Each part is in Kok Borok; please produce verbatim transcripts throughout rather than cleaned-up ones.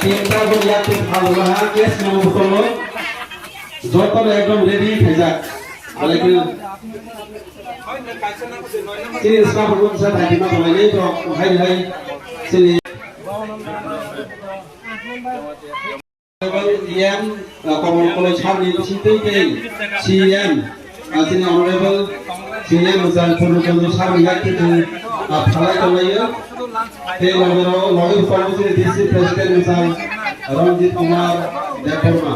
Tinta bo yakni phalma ha, case number kono. Joto no ekdom ready khaijak. Alai khe chini staff room sa thai ma thai ni to hai hai chini. E M, uh, Kamal College Sharni bisingtwi tei C M, uh, chini Honorable C M Mujang Purno Chandra Sharni yakni twi, uh, phalai tonglaio. Tei loge ro-, loge rwphano chini D C President Mujang Ranjit Kumar Debbarma.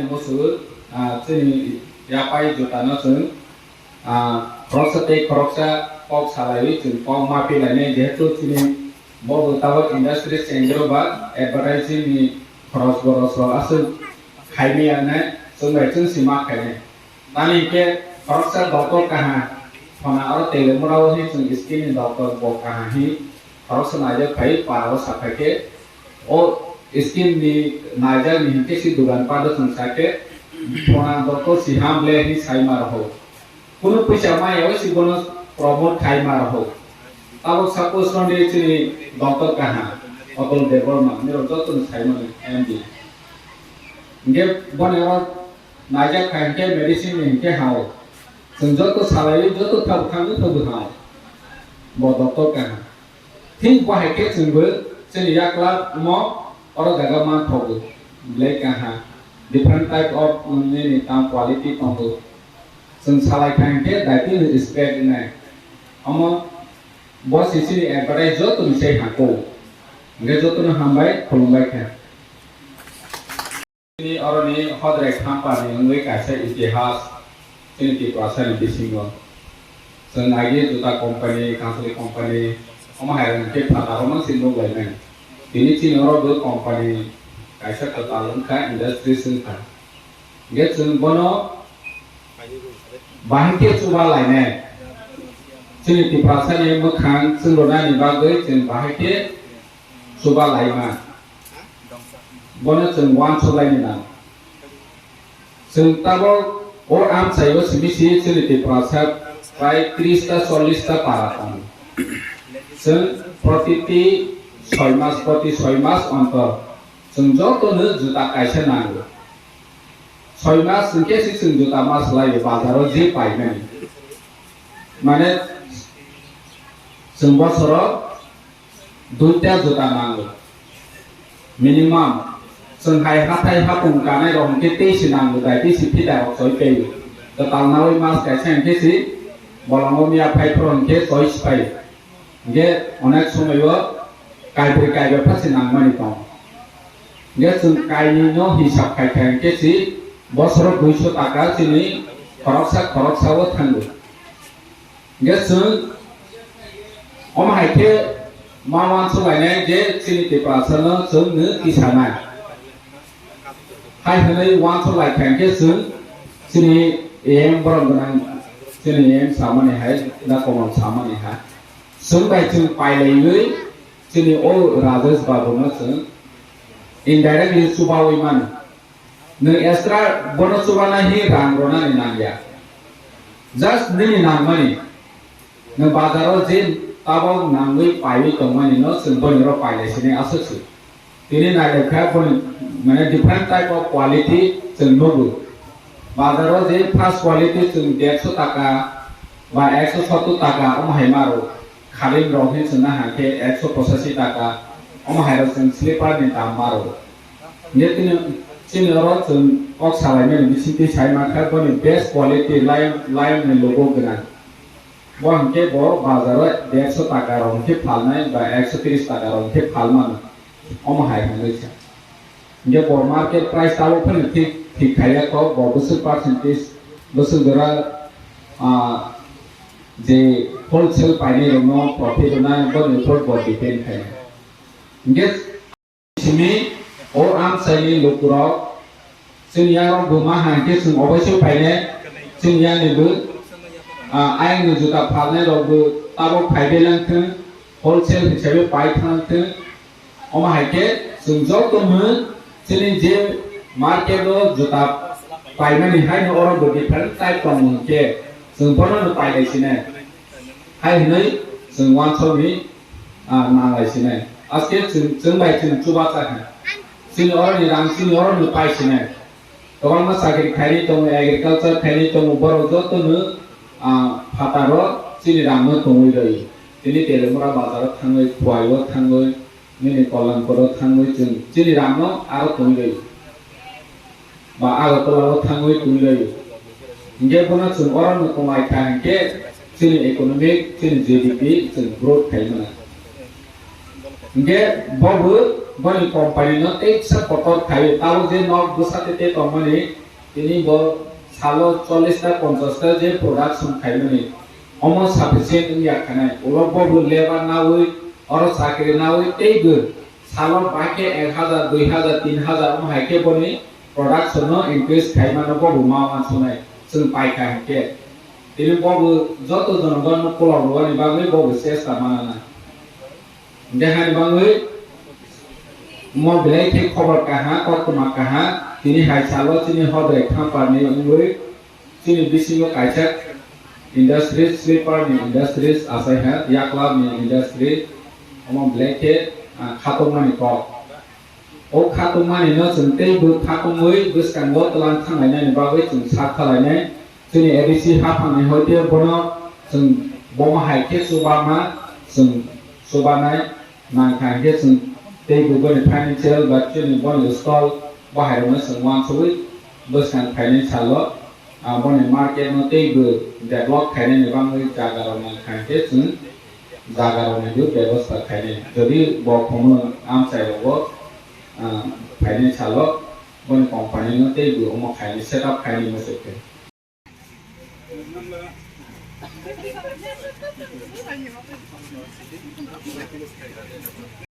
Musu, ah, chini yapai jutano chwng, ah, khoroksa tei khoroksa kok salaiwi chwng kok ma pilainai, jehetu chini bo bo tabok industry chengro ba advertising ni khoros boros rok aswk khaimaya wngnai, chwng bai chwng si ma khainai. Tamni hinkhe khoroksa doktor kaha phona oro Telemura o hi chwng skin ni doktor bo kaha hi khoroksa naijak phai para o saphai khe o skin ni naijak ni hinkhe si dugan pat o chwng sakhe phona doktor si ham le hi sai ma rw ho. Kunu puisa maya o si bono promote khai ma rw ho. Tabok suppose roni chini doktor kaha Atul Debbarma nirok joto no sai mani M D. Hinkhe boni oro naijak kha hinkhe medicine ni hinkhe hao. Chwng joto salaiwi joto thabo thangwi thabo hao. Bo doktor kaha. Thik bo hai khe chwngbo chini yakla omo oro jaga man thogo. Belai kaha. Different type of, um, nini tam quality tongo. Chwng salai kha hinkhe daitino respect wngnai. Omo bo sisini advertise joto ni sai hako. Hinkhe jotono hambai khulumbai kha. Chini oroni hodrai khampani wngwi kaisa itihas chini Tiprasani bisingo. Chwng agi juta company, kansali company, omo hai rok khe phatarokno se nuk lainai. Tini chini oro bo company kaisa kwtal wngkha, industries wngkha. Hinkhe chwng bono bahai khe chuba lainai. Chini Tiprasani mwkhang chwng rwnani bagwi chwng bahai khe chuba laima. Bono chwng uansuk laini nang. Chwng tabok o amchaio simi si chini Tiprasa prai tris ta chollish ta para tongo. Chwng protiti soi mas, proti soi mas ontor chwng jotono juta kaisa nango. Soi mas hwnkhe se chwng juta ma swlaio bazaro je paimani. Mane chwng bosoro duita juta nango. Minimum chwng hai hathai hapung kanai rok hwnkhe tei se nango dai, tei se fida rok choi tei. Kwtal naui mas kaisa hwnkhe se bolongo miya phai phuru hwnkhe choi se phai. Hingke onek somoyo kaibri kaiba phasi nangmani tong. Hingke chwng kainwino hisab khaikha hingke si bosoro duiso taka chini khoroksa khoroksa o thango. Hingke chwng omo hai khe ma uansuk lainai je chini Tiprasano chwng nw tisanai. Hai hwnwi uansuk lai kha hingke chwng chini A M borok gwnang, chini A M samani hai, da Komol samani hai. Chwng bai chwng pailaiwi chini o Rajesh Babu no chwng indirectly chubaui mano. Nwng extra bono chubana hi rang ronani nangya. Just nini nangmani. Nwng bazaro je tabok nangwi paiwi tongmani no chwng boino ro pailai sini aswk se. Tini nailai kha boni mane different type of quality chwng nugo. Bazaro je first quality chwng derso taka ba ekso sottor taka omo hai maro. Kharim rok hin chwng na hangkhe ekso pochashi taka omo hai rok chwng slipper ni dam maro. Nge tini chini oro chwng kok salaimani bisingtwi sai mankha boni best quality lion, lion ni logo gwnang. Bo hwnkhe bo bazaro derso taka rok hwnkhe phalnai ba ekso tris taka rok hwnkhe phalmano. Omo hai hwnwi sa. Hwnkhe bo market price tabuk phano thik, thik khaiya kok, bo bwswk percentage, bwswk jora, ah, je wholesale painai rokno profit rwnai boni upor bo depend khainai. Hwnkhe Simi o amchaini lukurok chini yagrok bo ma hangkhe chwng oboiso phainai, chini yani bo, ah, ayangni juta phalnai rok bo tabok phaibai langthwng, wholesale hisabe pai thangthwng, omo hai khe chwng joto no chini je market o juta paimani haino oro bo different type tongo hwnkhe chwng bono no pailai sinai. Hai hwnwi chwng uansukni, ah, nanglai sinai. Aske chwng, chwng bai chwng chubacha kha. Chini oroni rang, chini oroni pai sinai. Kwbangma chakri khainai tongo, agriculture khainai tongo, borok jotono, ah, phataro chini rangno tongwi rwi. Tini Telemura bazaro thangwi, Khowai-o thangwi, nini Kalanpur-o thangwi chwng chini rangno aro tongwi rwi. Ba Agartala-o thangwi tongwi rwi. Hinkhe bono chwng orono tonglaikha hinkhe chini economic, chini G D P chwng growth khaimano. Hinkhe bobo boni company no teisa kotor khaio, tabuk je nok bwsa tei tei tongmani, tini bo salo chollish ta ponchash ta je production khaimani, omo sufficient wngya khanai, ulo bobo labour nawi, oro chakri nawi teibo salo bahai khe ek hazar, dui hazar, tin hazar omo hai khe boni production no increase khaimano bobo ma uansuknai, chwng paikha hinkhe. Tini bobo joto jonogonno kolok rwani bagwi bobo chesta manana. Hinkhe hani bagwi mo belai khe khobor kaha, koktwma kaha, tini hai salo chini Hodai Khamparni wngwi chini bisingo kaisa industries, slipper ni industries achaiha, yaklap ni industry, omo belai khe, ah, khatungmani kok. O khatungmani no chwng teibo khatungwi bwskango twlang thanglainani bagwi chwng sak khalainai. Chini A D C haphangni hoite bono chwng bomo hai khe chubama chwng chubanai nangkha hinkhe chwng teibo boni financial ba chini boni stall bo hairokno chwng uansugwi bwskang phainai salo, ah, boni market no teibo develop khainani bagwi jaga rok nangkha hinkhe chwng jaga rokni bo bebosta khainai. Jodi bo khumung amchai rogo, ah, phainai salo boni company no teibo omo khainai, set up khainai muchuk khe.